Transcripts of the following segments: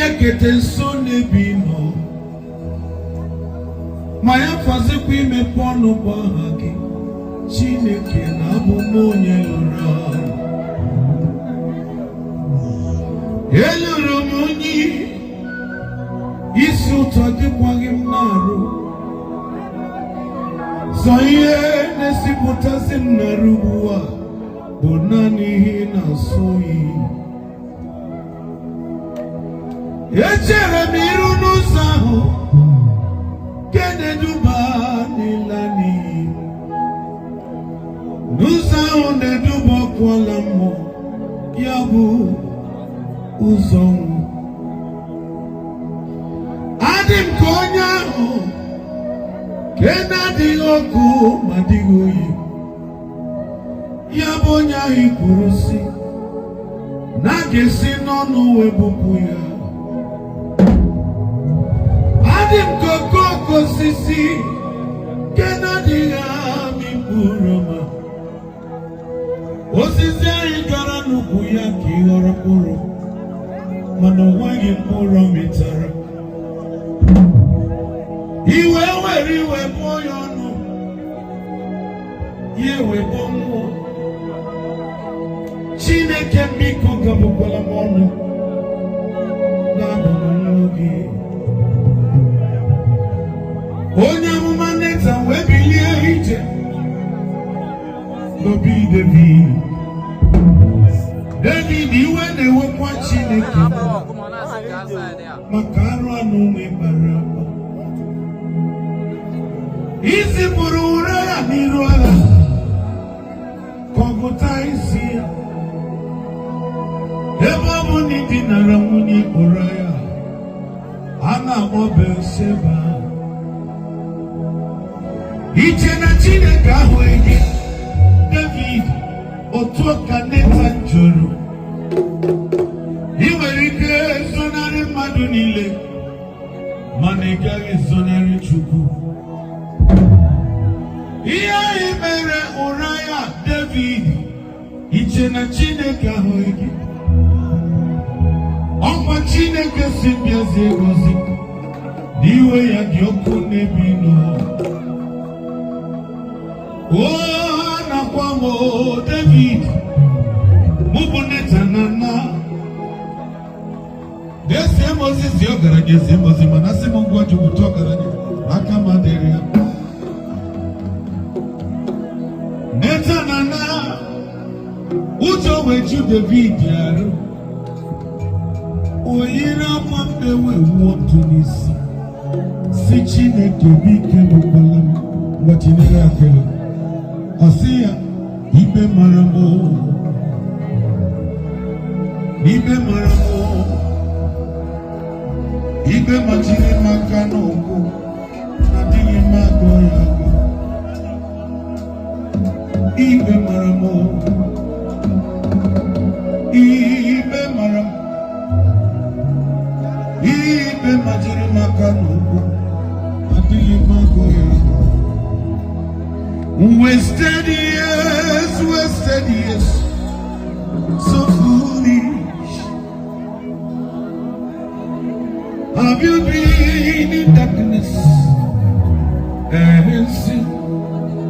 Ịbịakete nso n'ebe ị nọ, ma ya fọzikwa imepe ọnụ bụ aha gị, Chineke, na abụ m onye lụrụ arụ. Eluru m unyi, isi ụtọ dịkwaghị m n'arụ. Sọ ihe na-esipụtasị m n'arụ ugbu a bụ naanị ihe na-asọ oyi. Echere m iru n'ụzọ ahụ nke na-eduba n'ịla n'iyi, n'ụzọ ahụ na-eduba ọkụ ala mmụọ, ya bụ ụzọ ọnwụ. Adị m ka onye ahụ nke na-adịghị ọkụ ma dịghị oyi, ya bụ onye ahụ kwuru sị na a ga-esi n'ọnụ wee bupụ ya. Adị m ka okooko osisi nke na-adịghị amị mkpụrụ ọma. Osisi ahụ gara n'ukwu ya ka ị ghọrọ mkpụrụ, mana o nweghị mkpụrụ ọ mịtara. Iwe were iwe bụọ ya ọnụ, ya ewe mmụọ. Chineke, biko, gabụkwala m ọnụ na-abụ m nwa gị. Onye amụma Netan wee bilie ije n'obi David. David, iwe na-ewekwa Chineke maka arụ anụ nwe kpara akpa. Izipụrụ ụra ya n'iru agha ka ọ gụta isi ya, ebe ọ bụ na idinara nwunye Ụraya a na-akpọ Betsheba. Iche na Chineke ahụghị gị, David? Otu ka Netan jụrụ. Ị nwere ike zonarị mmadụ niile, mana ị gaghị ezonarị Chukwu. Ihe ahụ mere Ụraya, David, iche na Chineke ahụghị gị? Ọkwa Chineke si bịazie gozi na iwe ya dị ọkụ n'ebe ị nọ. O nakwa m o, David, mụ bụ Netan na nna na-ese m ozi si ọgaranya ese m ozi, mana asị m ngwa jupụta ọgaranya aka m adịrị ya. Netan na na ụjọ wee ju David arụ. O yiri akwa mkpe wee wuo ntụ n'isi, si Chineke, biko, egbukwala m. Ngwa, Chineke akele. Ọ sị ya, ikpe mara m o, ikpe mara m o, ikpe machiri m aka n'ụkwụ na adịghị m agụ ya agụ. Ikpe mara m o, ikpe mara m, ikpe machiri m aka n'ụkwụ, adịghị m agụ ya agụ. Wasted years, wasted years, so foolish. Have you been in darkness and sin?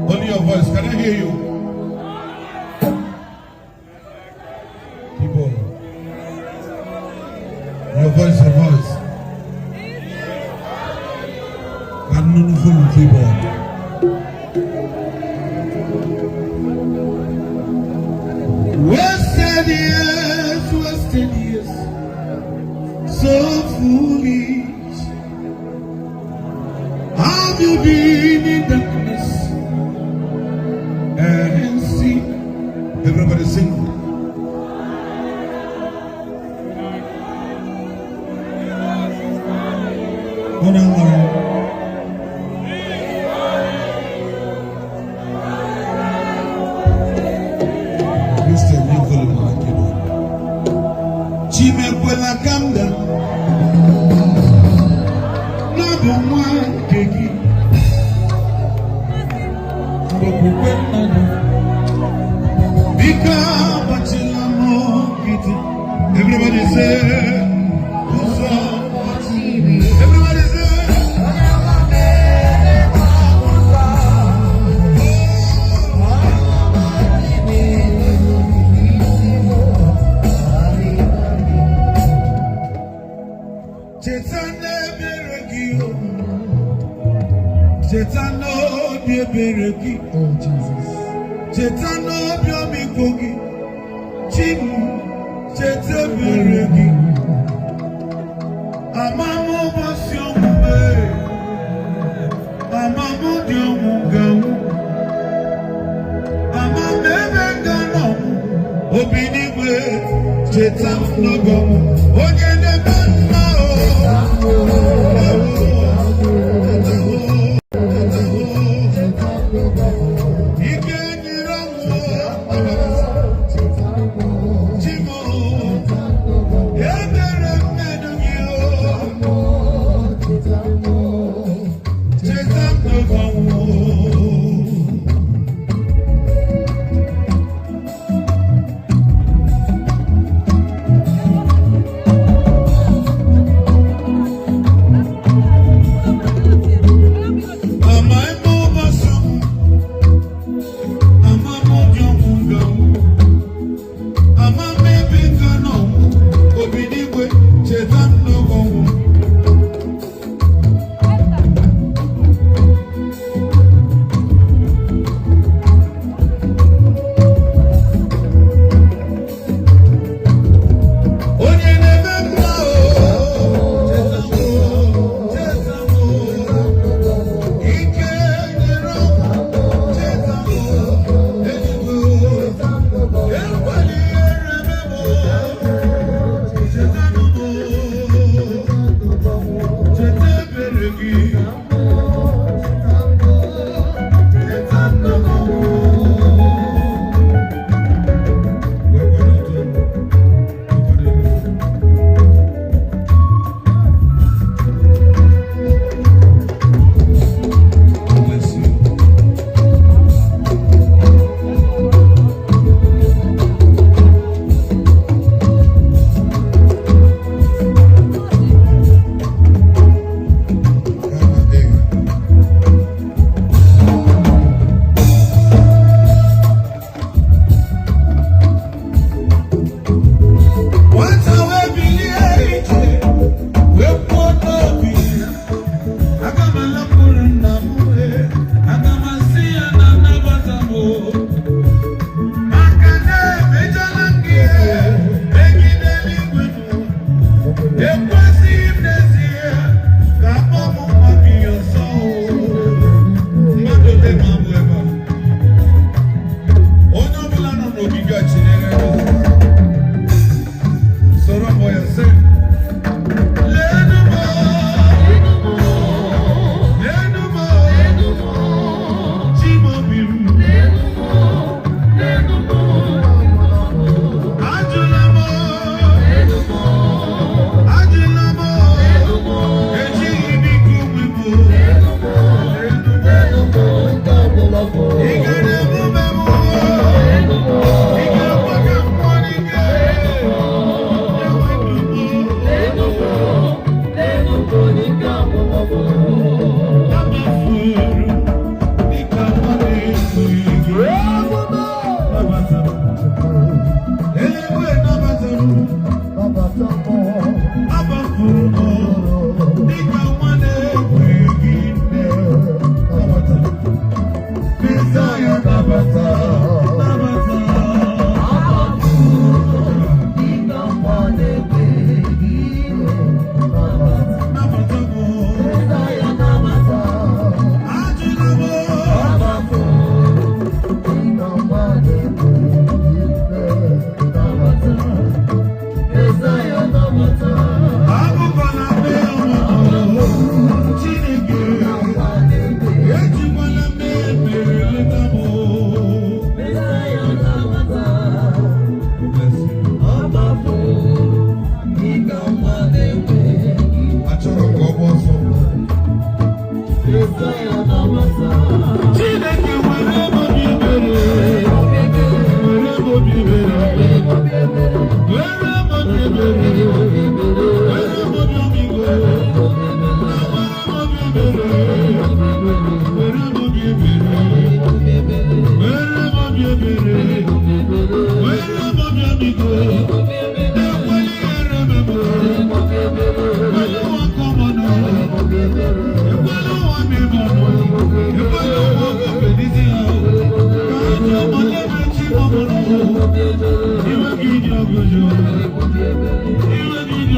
Only your voice, can I hear you? People, your voice, your voice. Ka nnụnụ volume keyboard. Wasted years, wasted years, so foolish. Have you been in darkness and see? Everybody sing. Unu nwere Christian new volume na keyboard. Chimekwela ka m daa n'abụ nwa nke gị. Okwukwe mmadụ, biko agbachila m nkịtị. Everybody say, ụzọ. N'obi ebere gị. Oh, Jesus. Cheta n'obi ọmịiko gị. Chi m, cheta ebere gị. Amam ụbọchị ọnwụ mee, amam dị ọnwụ ga-anwụ, amam ebe ga n'ọnwụ. Obi n'igwe, cheta m n'oge ọnwụ. Onye na-eme mma o. Cheta o, cheta o. Ike nyere ọnwụ o. Chi m o, ebere mmadụ gị o. Cheta m n'oge ọnwụ. Ama ebe ụbọchị ọnwụ, ama m ụdị ọnwụ ga-anwụ, ama m ebe ga n'ọnwụ. Obi n'igwe, cheta m n'oge ọnwụ.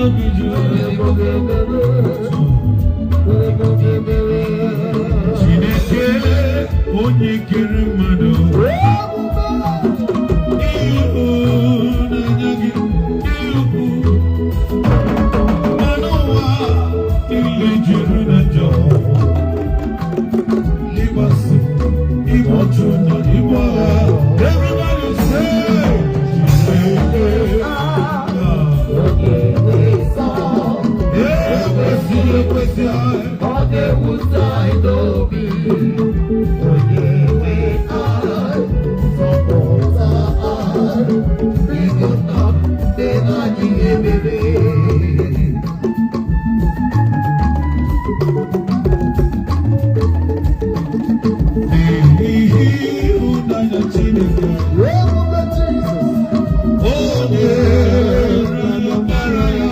obi juru. Chineke onye kere mmadụ, ịhụnanya gị dị ukwuu, mana ụwa niile juru na njọ, ịgbasi igbu ọchụ na igbu agha. Everybody say, Chineke, ah, ekwesị ekwesị. Ọ na-ewute anyị n'obi, onye nwe anyị, zọpụta anyị, biko nna, mere anyị ebere. N'ihi ịhụnanya Chineke, Ebube Jizọs, onye ọkpara ya,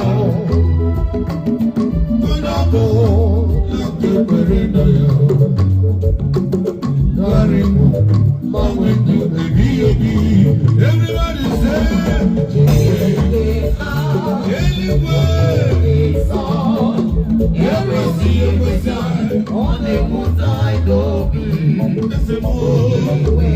onye ọ bụla nke kwere na ya ghara ịnwụ ma nwee ndụ ebighị ebi. Everybody say, Chineke anyị eluigwe nsọ, ekwesị ekwesị. Ọ na-ewute anyị n'obi, Ese m onye nwe